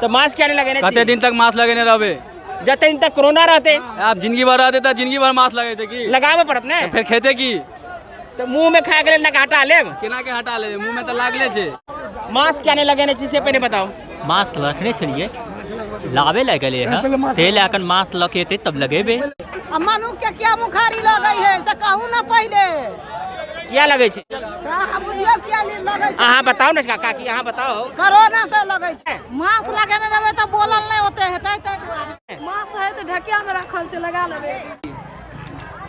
तऽ मास्क किया नहि लगेने छी? कते दिन तक मास्क लगेने रहबै? जते दिन तक कोरोना रहतै। आब जिंदगी भर रहतै तऽ जिंदगी भर मास्क लगेतै की? लगाबे पड़त ने। तऽ फेर खेतै की? तऽ मुँह में खाय के लेल नका हटा लेब। केना के हटा लेबै? मुँह में तऽ लागले छै। मास्क किया नहि लगेने छी से पहिने बताउ। मास्क रखने छलियै, लाबे लए गेलियै हँ, ताहि लए कऽ मास्क लऽ के एतै तब लगेबै। आ मनुख के किया मुखारी लगै है से कहू ने पहिले। किया लगै छै? अहाँ बुझियौ किया लगै छै। अहाँ बताउ ने काकी, अहाँ बताउ। कोरोना से लगै छै। मास्क लगेने रहबै तऽ बोलल नहि ओते हेतै, ताहि दुआरे। मास्क है तऽ ढकिया मे राखल छै, लगा लेबै।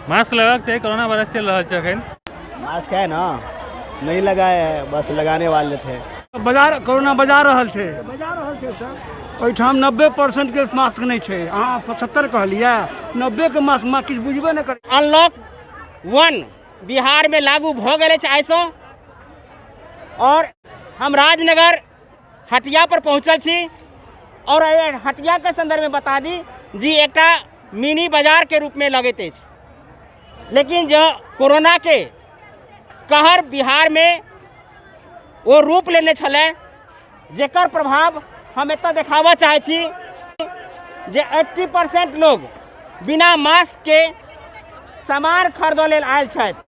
मास्क लगबाक चाही, कोरोना वायरस चलि रहल छै अखन। मास्क है ना, नहीं लगाए है, बस लगाने वाले थे। बाजार कोरोना बजा रहल छै, बजा रहल छै सर। ओहिठाम 90% के मास्क नहि छै, अहाँ 75 कहलियै, 90 के मास्क, माँ किछु बुझबे नहि करै। अनलॉक 1 बिहार में लागू भऽ गेल अछि आइसँ, और हम राजनगर हटिया पर पहुँचल छी। और एहि हटिया के संदर्भ में बता दी जी एकटा मिनी बाजार के रूप में लगैत अछि, लेकिन जँ कोरोना के कहर बिहार में ओ रूप लेने छलै, जेकर प्रभाव हम एतऽ देखाबऽ चाहै छी जे 80% लोग बिना मास्क के सामान खरीदऽ लेल आयल छथि।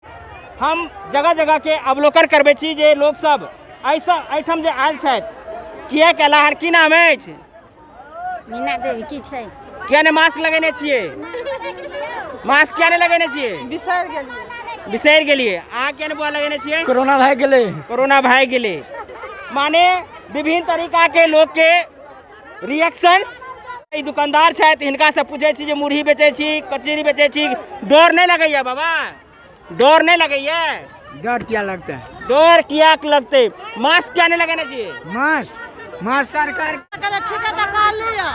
हम जगह जगह के अवलोकन करबै छी जे लोक सब एहिसँ एहिठाम जे आयल छथि किएक अयला हन। की नाम अछि? मीना देवी। की छै? किया नहि मास्क लगेने छियै? मास्क किया नहि लगेने छियै? बिसरि गेलियै। बिसरि गेलियै। अहाँ किया नहि बौआ लगेने छियै? कोरोना भए गेलै। कोरोना भए गेलै। माने विभिन्न तरीका के लोक के रिएक्शंस। ई दुकानदार छथि, हिनका से पूछै छी जे मुरही बेचै छी, कचरी बेचै छी, डर नहि लगैया बाबा? डर नहि लगैया? डर क्या लगता है? डर किया लगतै? मास्क किया नहि लगेने छियै? मास्क, मास्क सरकार कहै ठीके तऽ कहलियै,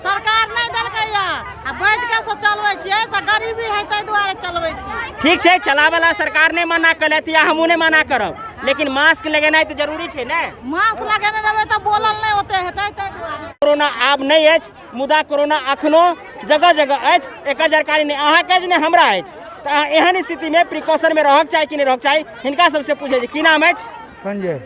सरकार नहि देलकै आ बैठ के से चलबै छियै, से गरीबी है ताहि दुआरे चलबै छियै। ठीक छै, चलाबऽ सरकार नहि मना केलथि या हमहूँ नहि मना करब, लेकिन मास्क लगेनाइ तऽ जरूरी छै ने। मास्क लगेने रहबै तऽ बोलल नहि ओते हेतै, ताहि दुआरे। कोरोना आब नहि अछि, मुदा कोरोना अखनो जगह जगह अछि, एकर जानकारी नहि अहाँके अछि नहि हमरा अछि। तऽ एहन स्थितिमे प्रिकॉशनमे रहक चाही कि नहि रहक चाही, हिनका सबसँ पूछै छी। की नाम अछि? संजय।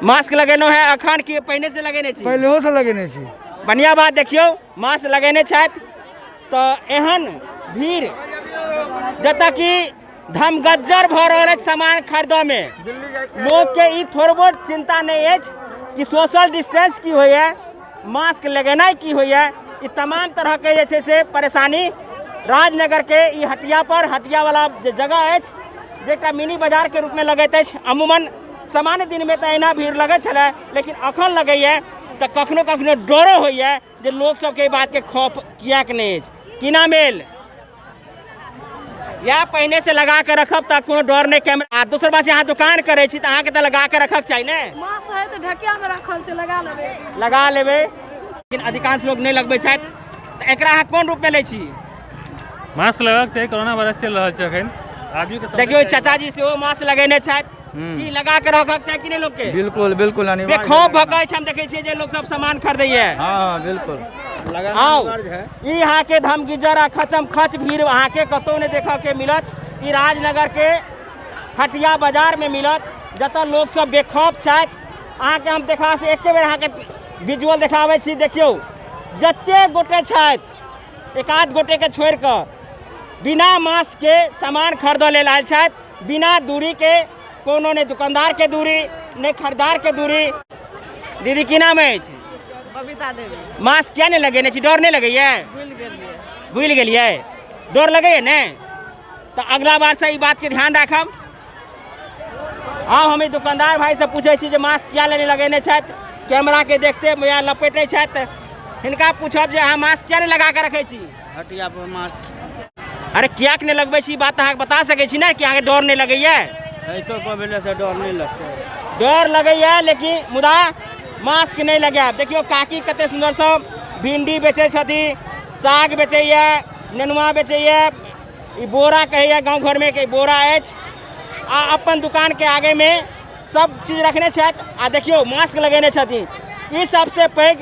मास्क लगेलहुँ है अखन कि पहिने से लगेने छी? पहिलेहो से लगेने छी। बढ़िया बात। देखियौ मास्क लगेने छथि तऽ एहन भीड़ जतऽ कि धमगज्जर भऽ रहल अछि सामान खरीदऽमे, लोकके ई थोड़बो चिन्ता नहि अछि कि सोशल डिस्टेंस की होइए, मास्क लगेनाइ की होइए। ई तमाम तरहके जे छै से परेशानी राजनगरके ई हटिया पर, हटियावला जे जगह अछि जे एकटा मिनी बाजारके रूपमे लगैत अछि, अमूमन सामान्य दिनमे तऽ एना भीड़ लगै छलै, लेकिन अखन लगैए तऽ कखनो कखनो डरो होइए जे लोक सबके एहि बातके खौफ किएक नहि अछि। की नाम भेल? या पहिने से लगा के रखब तऽ कोनो डर नहि। कैमरा आ दोसर बात छै, अहाँ दोकान करै छी तऽ अहाँके तऽ लगा के रखक चाही ने। मास्क है तऽ ढकिया मे राखल छै, लगा लेबै। लगा लेबै, लेकिन अधिकांश लोक नहि लगबै छथि, तऽ एकरा अहाँ कोन रूपमे लै छी? मास्क लगबाक चाही, कोरोना वायरस चलि रहल छै अखन, आदमीके समझ। देखियौ चाचाजी सेहो मास्क लगेने छथि। की लगा के रखक चाही कि नहि लोकके? बिल्कुल बिल्कुल, अनिवार्य। बेखौफ भऽ कऽ एहिठाम देखै छियै जे लोक सब सामान खरीदैए। हाँ बिल्कुल। आउ ई अहाँके धमगिजर आ खचम खच भीड़ अहाँके कतहु नहि देखऽ के मिलत, ई राजनगर के हटिया बाजार में मिलत, जतऽ लोक सब बेखौफ छथि। अहाँके हम देखा से एके बेर अहाँके विजुअल देखाबै छी। देखियौ जते गोटे छथि, एक आध गोटे के छोड़ि कऽ बिना मास्क के सामान खरीदऽ लेल आयल छथि, बिना दूरी के, कोनो नहि दुकानदार के दूरी नहि खरीदार के दूरी। दीदी की नाम अछि? बबीता देवी। मास्क किया नहि लगेने छी? डर नहि लगैए? भूलि गेलियै। भूलि गेलियै? डर लगैए ने? तऽ अगला बारसँ ई बातके ध्यान राखब। आउ हम ई दुकानदार भाइसँ पूछै छी जे मास्क किया नहि लगेने छथि। कैमराके देखते या लपेटै छथि। हिनका पूछब जे अहाँ मास्क किया नहि लगा कऽ रखै छी? हटिया पर मास्क। अरे कियाक नहि लगबै छी, बात अहाँके बता सकै छी ने कि अहाँके डर नहि लगैए? ऐसो को भेले से डर नहीं लगते। डर लगैए लेकिन मुदा मास्क नहि लगायब। देखियौ काकी कते सुन्दरसँ भिंडी बेचै छथिन, साग बेचैए, नेनुआ बेचैए, ई बोरा कहैए गाँव घरमे कि बोरा अछि, आ अपन दुकानके आगेमे सब चीज रखने छथि। आ देखियौ मास्क लगेने छथिन। ई सबसँ पैघ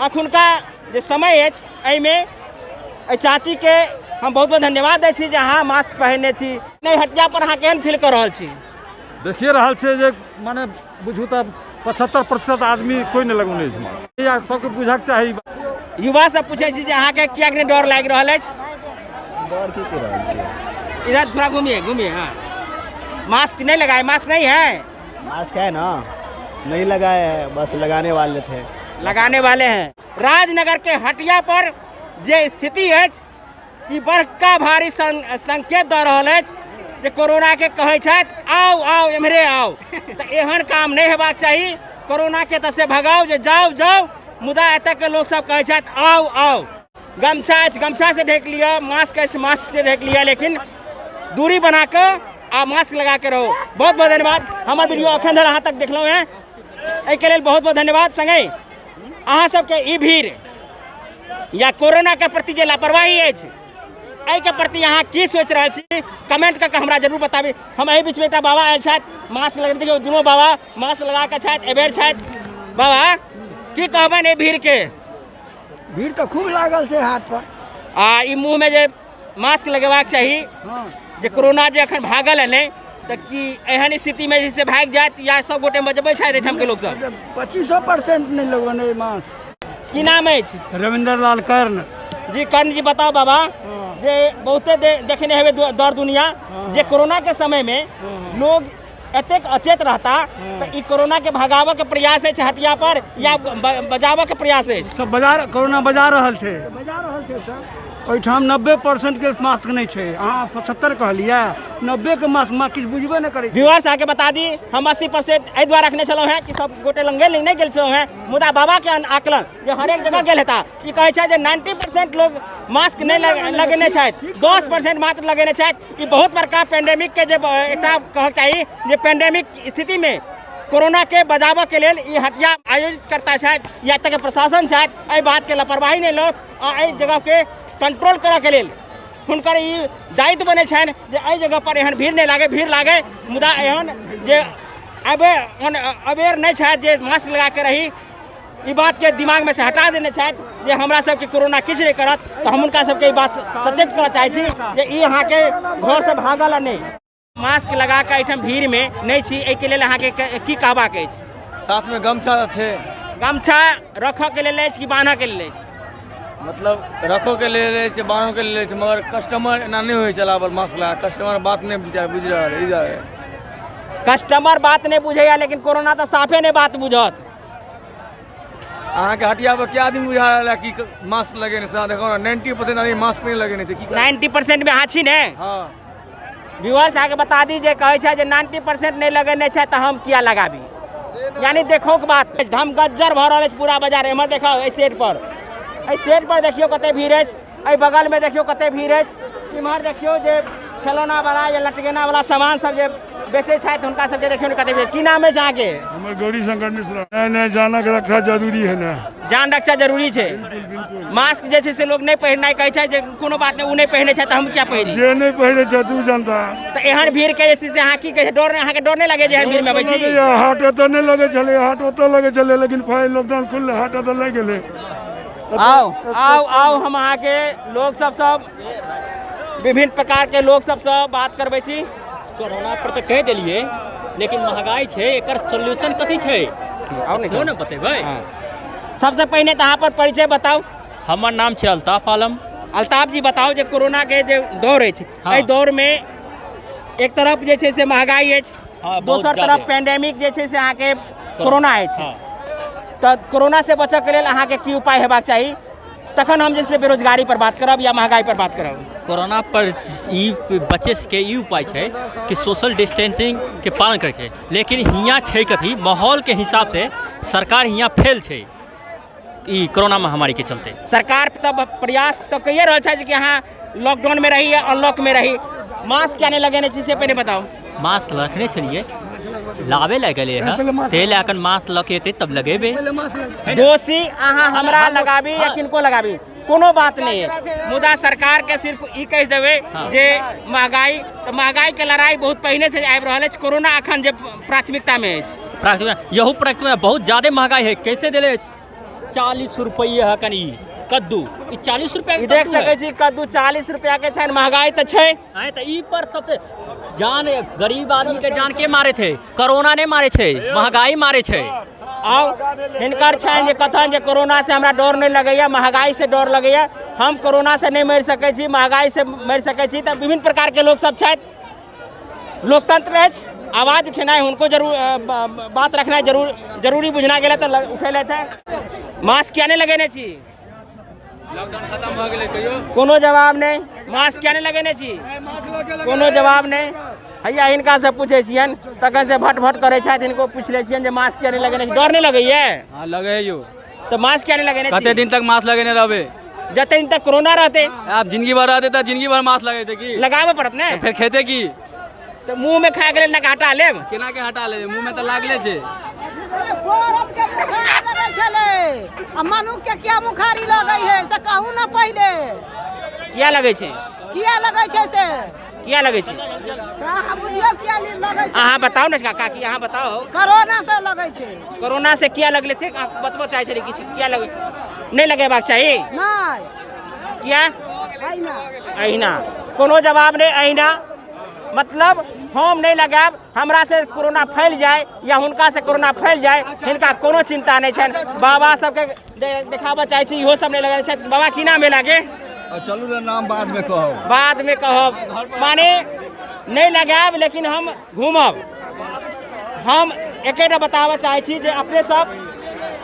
अखुनका जे समय अछि एहिमे एहि चाचीके हम बहुत बहुत धन्यवाद दै छी जे अहाँ मास्क पहिरने छी। नहि हटिया पर अहाँ केहन फील कऽ रहल छी? देखिए रहल छियै जे मने बुझू तऽ 75% आदमी कोइ नहि लगौने छै मास्क। इएह सबके बुझऽके चाही। युवा सब पूछै छी जे अहाँके किएक नहि डर लागि रहल अछि? डर की के रहल छै? इधर थोड़ा घूमिए घूमिए। हाँ, मास्क नहीं लगाए? मास्क नहीं है? मास्क है ना, नहीं लगाए है, बस लगाने वाले थे। लगाने वाले हैं। राजनगर के हटिया पर जे स्थिति अछि ई बड़का भारी संकेत दऽ रहल अछि जे कोरोना के कहै छथि आउ आउ एम्हरे आउ, तऽ एहन काम नहि हेबाक चाही। कोरोना के तऽ से भगाउ जे जाउ जाउ, मुदा एतऽ के लोक सब कहै छथि आउ आउ। गमछा अछि गमछा से ढकि लिअ, मास्क अछि मास्क से ढकि लिअ, लेकिन दूरी बना कऽ आ मास्क लगा के रहू। बहुत बहुत धन्यवाद। हमर वीडियो अखन धरि अहाँ तक देखलहुँ हेँ, एहिके लेल बहुत बहुत धन्यवाद। संगहि अहाँ सबके ई भीड़ या कोरोना के प्रति जे लापरवाही अछि एहिके प्रति अहाँ की सोचि रहल छी कमेंट कऽ के हमरा जरूर बताबी। हम एहि बीचमे एकटा बाबा आयल छथि मास्क लगेने, देखियौ दुनू बाबा मास्क लगा कऽ छथि, एबेर छथि। बाबा की कहबनि एहि भीड़के? भीड़ तऽ खूब लागल छै हाट पर। आ ई मुँहमे जे मास्क लगेबाक चाही, जे कोरोना जे अखन भागल है नहि, तऽ की एहन स्थितिमे जे से भागि जायत या सब गोटे बजबै छथि एहिठामके लोक सब? 25% नहि लगौने मास्क। की नाम अछि? रविन्द्र लाल कर्ण। जी कर्ण जी, बताउ बाबा जे बहुते देखने हेबै दर दुनिया जे कोरोना के समय में लोग एतेक अचेत रहता, तऽ ई कोरोना के भगाबऽ के प्रयास अछि हटिया पर या बजाबऽ के प्रयास अछि? सब बाजार कोरोना बजा रहल छै, बजा रहल छै सर। ओहिठाम 90% के मास्क नहि छै, अहाँ 75 कहलियै, 90 के मास्क, माँ किछु बुझबे नहि करै। व्यूअर्स अहाँके बता दी हम 80% एहि दुआरे रखने छलहुँ हेँ कि सब गोटे लग गेल नहि गेल छलहुँ हेँ, मुदा बाबाके आकलन जे हरेक जगह गेल हेता, ई कहै छै जे 90% लोग मास्क नहि लगेने छथि, 10% मात्र लगेने छथि। ई बहुत बड़का पेंडेमिक के जे एकटा कहक चाही जे पेंडेमिक स्थितिमे कोरोना के बचाबऽ के लेल ई हटिया आयोजित करता छथि या एतऽके प्रशासन छथि, एहि बातके लापरवाही नहि लौथ आ एहि जगहके कंट्रोल करऽ के लेल हुनकर ई दायित्व बनै छनि जे एहि जगह पर एहन भीड़ नहि लागै, भीड़ लागै मुदा एहन जे अवेयर नहि छथि जे मास्क लगा के रही, ई बातके दिमागमे से हटा देने छथि जे हमरा सबके कोरोना किछु नहि करत। तऽ हम हुनका सबके ई बात सचेत करऽ चाहै छी जे ई अहाँके घरसँ भागल आ नहि। मास्क लगा कऽ एहिठाम भीड़मे नहि छी, एहिके लेल अहाँके की कहबाक अछि? साथमे गमछा छै। गमछा रखऽके लेल अछि कि बान्हऽके लेल अछि? मतलब रखोके लेल अछि, बान्होके लेल अछि, मगर कस्टमर एना नहि होइ छै लागल मास्क लगा, कस्टमर बात नहि विचार बुझि रहल है, ई कस्टमर बात नहि बुझैया, लेकिन कोरोना तऽ साफे नहि बात बुझत। अहाँके हटिया पर क्या आदमी बुझा रहल है कि मास्क लगेने छै? देखो ने 90% आदमी मास्क नहि लगेने छै। की 90% में अहाँ छी ने? हाँ। व्यूअर्स अहाँके बता दी जे कहै छै जे 90% नहि लगेने छै तऽ हम किया लगाबी, यानी देखो के बात धमगज्जर भऽ रहल अछि पूरा बाजार। एम्हर देखो एहि सेट पर, एहि सेट पर देखियौ कते भीड़ अछि, एहि बगल में देखियौ कते भीड़ अछि, इम्हर देखियौ जे खेलौना वाला या लटकेना वाला सामान सब जे बेचै छथि हुनका सबके देखियौ ने कते भीड़। की नाम अछि अहाँके? हमर गौरी शंकर मिश्रा। नहीं नहीं, जानक रक्षा जरूरी है ना। जान रक्षा जरूरी छै। मास्क जे छै से लोग नहि पहिरनाइ कहै छै जे कोनो बात नहि, ओ नहि पहिरै छै तऽ हम किया पहिरी? जे नहि पहिरै छै तू जनता। तऽ एहन भीड़ के जे छै से अहाँ की कहै छै, डर नहि, अहाँके डर नहि लगै जे एहन भीड़ मे अबै छी? हाट एतऽ नहि लगै छलै, हाट ओतऽ लगै छलै, लेकिन फाइन लॉकडाउन खुललै, हाट एतऽ लागि गेलै। आउ आउ आउ, हम अहाँके लोक सब सब विभिन्न प्रकार के लोक सबसँ बात करबै छी। कोरोना पर तऽ कहि देलियै, लेकिन महगाई छै, एकर सोल्यूशन कथी छै सेहो ने बतेबै। सबसँ पहिने तऽ अहाँ पर परिचय बताउ। हमर नाम छै अल्ताफ आलम। अल्ताफ जी, बताउ जे कोरोना के जे दौर अछि, एहि दौर में एक तरफ जे छै से महगाई अछि, दोसर तरफ पेंडेमिक जे छै से अहाँके कोरोना अछि, तऽ कोरोना से बचऽ के लेल अहाँके की उपाय हेबाक चाही? तखन हम जे छै बेरोजगारी पर बात करब या महगाई पर बात करब। कोरोना पर ई बचे के ई उपाय छै कि सोशल डिस्टेंसिंग के पालन करके, लेकिन हियाँ छै कथी माहौल के हिसाब से सरकार हियाँ फेल छै ई कोरोना महामारी के चलते। सरकार तऽ प्रयास तऽ कहिए रहल छै कि अहाँ लॉकडाउन में रही या अनलॉक में रही, मास्क किया नहीं लगेने छी से पहिने बताउ। मास्क रखने छलियै, लाबे लए गेलियै हँ, ताहि लए कऽ मास्क लऽ के एतै तब लगेबै। दोषी अहाँ हमरा लगाबी या किनको लगाबी कोनो बात नहीं है, मुदा सरकार के सिर्फ ई कहि देबै जे महगाई, तऽ महगाई के लड़ाई बहुत पहिने से आबि रहल अछि, कोरोना अखन जे प्राथमिकता में अछि। प्राथमिकता, यहू प्राथमिकता बहुत ज्यादा महगाई है। कैसे देले 40 रुपये है कनी कद्दू, ई 40 रुपया के देख कद्दू है। सकै छी कद्दू 40 रुपया के छनि, महगाई तऽ छै। आँय तऽ ई पर सबसे जान गरीब आदमी के जान के मारे छै? कोरोना नहि मारे छै, महगाई मारे छै। आउ हिनकर छनि जे कथन जे कोरोना से हमरा डर नहि लगैया, महगाई से डर लगैया, हम कोरोना से नहि मरि सकै छी, महगाई से मरि सकै छी। तऽ विभिन्न प्रकारके लोक सब छथि, लोकतंत्र अछि, आवाज उठेनाइ हुनको जरूर, बात रखनाइ जरूरी बुझना गेलै तऽ उठेलथि हेँ। मास्क किया नहि लगेने छी? लॉकडाउन खत्म भऽ गेलै कहियो? कोनो जवाब नहि। मास्क किया नहि लगेने छी? कोनो जवाब नहि। हैया हिनका से पूछै छियनि तखन से भट भट करै छथि, हिनको पूछि लै छियनि जे मास्क किया नहि लगेने छी? डर नहि लगैया? हँ लगै यौ। तऽ मास्क किया नहि लगेने छी? कते दिन तक मास्क लगेने रहबै? जते दिन तक कोरोना रहतै। आब जिंदगी भर रहतै तऽ जिंदगी भर मास्क लगेतै की? लगाबऽ पड़त ने। फेर खेतै की? तऽ मुँह में खाके लेल नका हटा लेब? केना के हटा लेबै, मुँह में तऽ लागले छै। औरत के मुखारी लगै छलै आ मनुख के किया मुखारी लगै है से कहू ने पहिले। किया लगै छै? किया लगै छै से? किया लगै छै? से अहाँ बुझियौ किया लगै छै। अहाँ बताउ ने काकी, अहाँ बताउ। कोरोना से लगै छै। कोरोना से किया लगलै से अहाँ बतबऽ चाहै छलियै किछु? किया लगै? नहि लगेबाक चाही? नहि। किया? अहिना। अहिना। कोनो जवाब नहि, अहिना। मतलब हम नहि लगायब, हमरा से कोरोना फैल जाए या हुनका से कोरोना फैल जाए, हिनका कोनो चिंता नहि छनि। बाबा सबके देखाबऽ चाहै छी, इहो सब नहि लगेने छथि। बाबा की नाम भेल अहाँके? चलू ने, नाम बाद में कहब। बाद में कहब। माने नहि लगायब लेकिन हम घूमब। हम एकेटा बताबऽ चाहै छी जे अपने सब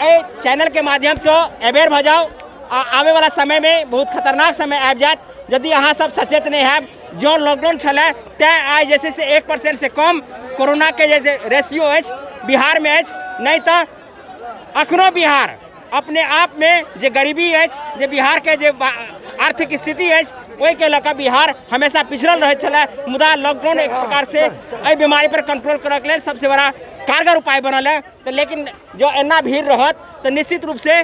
एहि चैनलके माध्यमसँ अवेयर भऽ जाउ आ आबैवला समयमे बहुत खतरनाक समय आबि जायत यदि अहाँ सब सचेत नहि हैब। जँ लॉकडाउन छलै तैँ आइ जे छै से 1% से कम कोरोनाके जे रेशियो अछि बिहारमे अछि, नहि तऽ अखनो बिहार अपने आपमे जे गरीबी अछि, जे बिहारके जे आर्थिक स्थिति अछि, ओहिके लऽ कऽ बिहार हमेशा पिछड़ल रहैत छलै। मुदा लॉकडाउन एक प्रकारसँ एहि बीमारी पर कंट्रोल करऽके लेल सबसँ बड़ा कारगर उपाय बनल है। तऽ लेकिन जँ एना भीड़ रहत तऽ निश्चित रूपसँ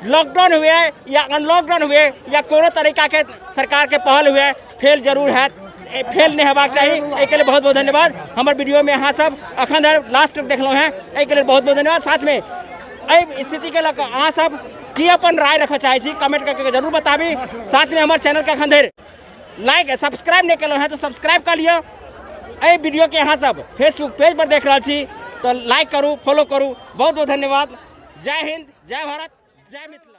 लॉकडाउन हुए या अनलॉकडाउन हुए या कोनो तरीकाके सरकारके पहल हुए, फेल जरूर हैत। फेल नहि हेबाक चाही। एहिके लेल बहुत बहुत धन्यवाद। हमर वीडियोमे अहाँ सब अखन धरि लास्ट तक देखलहुँ हेँ, एहिके लेल बहुत बहुत धन्यवाद। साथमे एहि स्थितिके लऽ कऽ अहाँ सब की अपन राय रखऽ चाहै छी कमेंट करके जरूर बताबी। साथमे हमर चैनलके अखन धरि लाइक सब्सक्राइब नहि केलहुँ हेँ तऽ सब्सक्राइब कऽ लिअ। एहि वीडियोके अहाँ सब फेसबुक पेज पर देख रहल छी तऽ लाइक करू, फॉलो करू। बहुत बहुत धन्यवाद। जय हिंद, जय भारत, जय मिथिला।